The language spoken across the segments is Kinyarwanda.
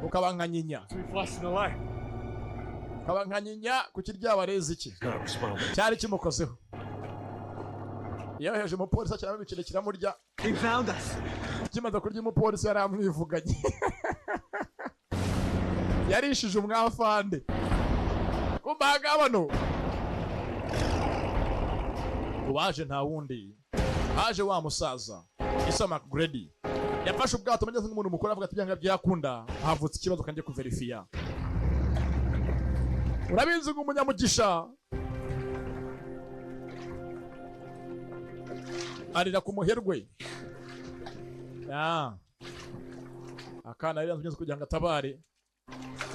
Ukaba nka nyinya. We flashing the light. Ukaba nka nyinya ku kiryabarezi cye. Gotta respond. Cyari kimukozeho, yoheje umupolisi ashyiramo ibiceri kiramurya. He found us. Kimaze kurya umupolisi yari amwivuganye, yarishije umwafande kumbaga bano. Uwaje nta wundi, haje wa musaza Isa McGrady. Yafashe ubwato ameze nk'umuntu mukuru, avuga ati: "Byanga byakunda havutse ikibazo, kanjye kuverifiya." Urabizi ngo umunyamugisha arira ku muherwe. Ya. Akana yari yanze kugira ngo atabare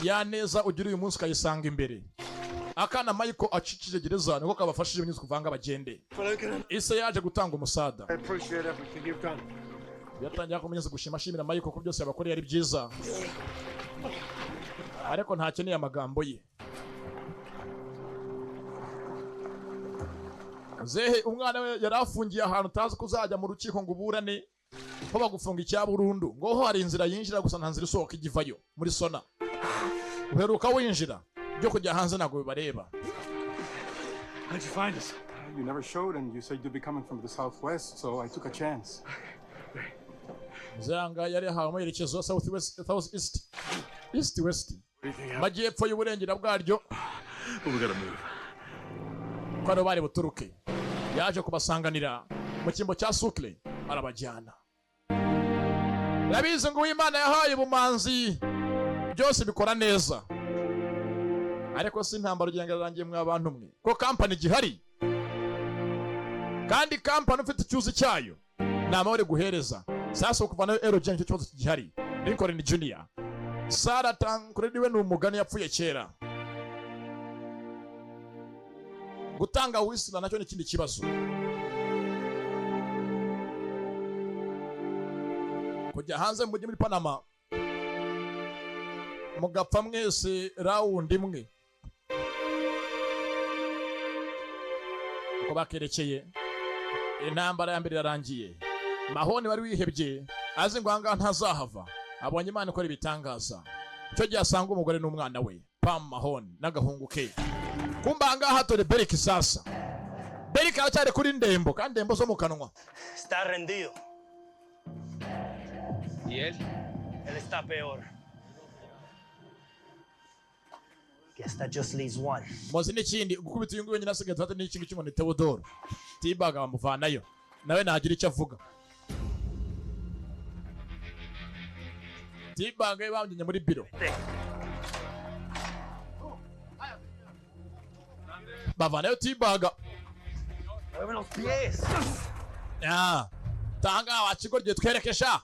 ya neza ugira uyu munsi ukayisanga imbere. Akana Michael acikije gereza niko kabafashije binyuze kuvanga bagende. Ise yaje gutanga umusada. I appreciate everything you've done. Yatangiye kumenyeza gushima, ashimira Michael ko byose yabakoreye ari byiza, ariko ntakeneye amagambo ye. Zehe umwana we yari afungiye ahantu utazi ko uzajya mu rukiko ngo uburane ko bagufunga icya burundu, ngo ho hari inzira yinjira gusa, nta nzira isohoka igivayo. Muri sona uheruka winjira, byo kujya hanze ntabwo bibareba. How'd you find us? You never showed, and you said you'd be coming from the southwest, so I took a chance. Zanga yari yahawe amerekezo south west, south east, east west, majyepfo y'uburengera bwaryo. But we gotta move. Ko ariho bari buturuke. Yaje kubasanganira mu cyimbo cya Sukle, arabajyana. Urabizi ngo Uwimana yahaye ubumanzi byose bikora neza, ariko si intambara ugira ngo irarangiye mwa bantu mwe, ko kampani igihari, kandi kampani ufite icyuzi cyayo ni amahoro guhereza. Sasa kuvanayo LJ nicyo kibazo gihari. Lincoln Junior, Sara Tancredi we ni umugani, yapfuye kera. Gutanga Whistler nacyo ni ikindi kibazo. Kujya hanze mu mujyi muri Panama mugapfa mwese round imwe. Uko bakerekeye intambara ya mbere irarangiye. Mahoni wari wihebye azi ngo ahangaha ntazahava, abonye Imana ikora ibitangaza. Icyo gihe asanga umugore n'umwana we Pam Mahoni n'agahungu ke. Kumba ahangaha dore Beriki. Sasa Beriki aracyari kuri ndembo, kandi ndembo zo mu kanwa. Está rendido. ¿Y él? Él está peor. Guess that just leaves one. Muzi n'ikindi, gukubita uyu nguyu wenyine asigaye dufate n'iki ngiki ngo ni Teodoro Tibaga, bamuvanayo nawe ntagira icyo avuga. Tibaga we bamujyanye muri biro, bavanayo Tibaga. Mueve los pies. Ah, tanga wa kigoryi twerekesha.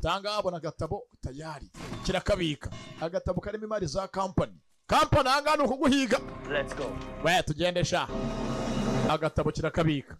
Tanga abona agatabo tayari kirakabika, agatabo karimo imari za kampani. Kampani ahangaha ni ukuguhiga. Let's go. We tugende sha. Agatabo kirakabika.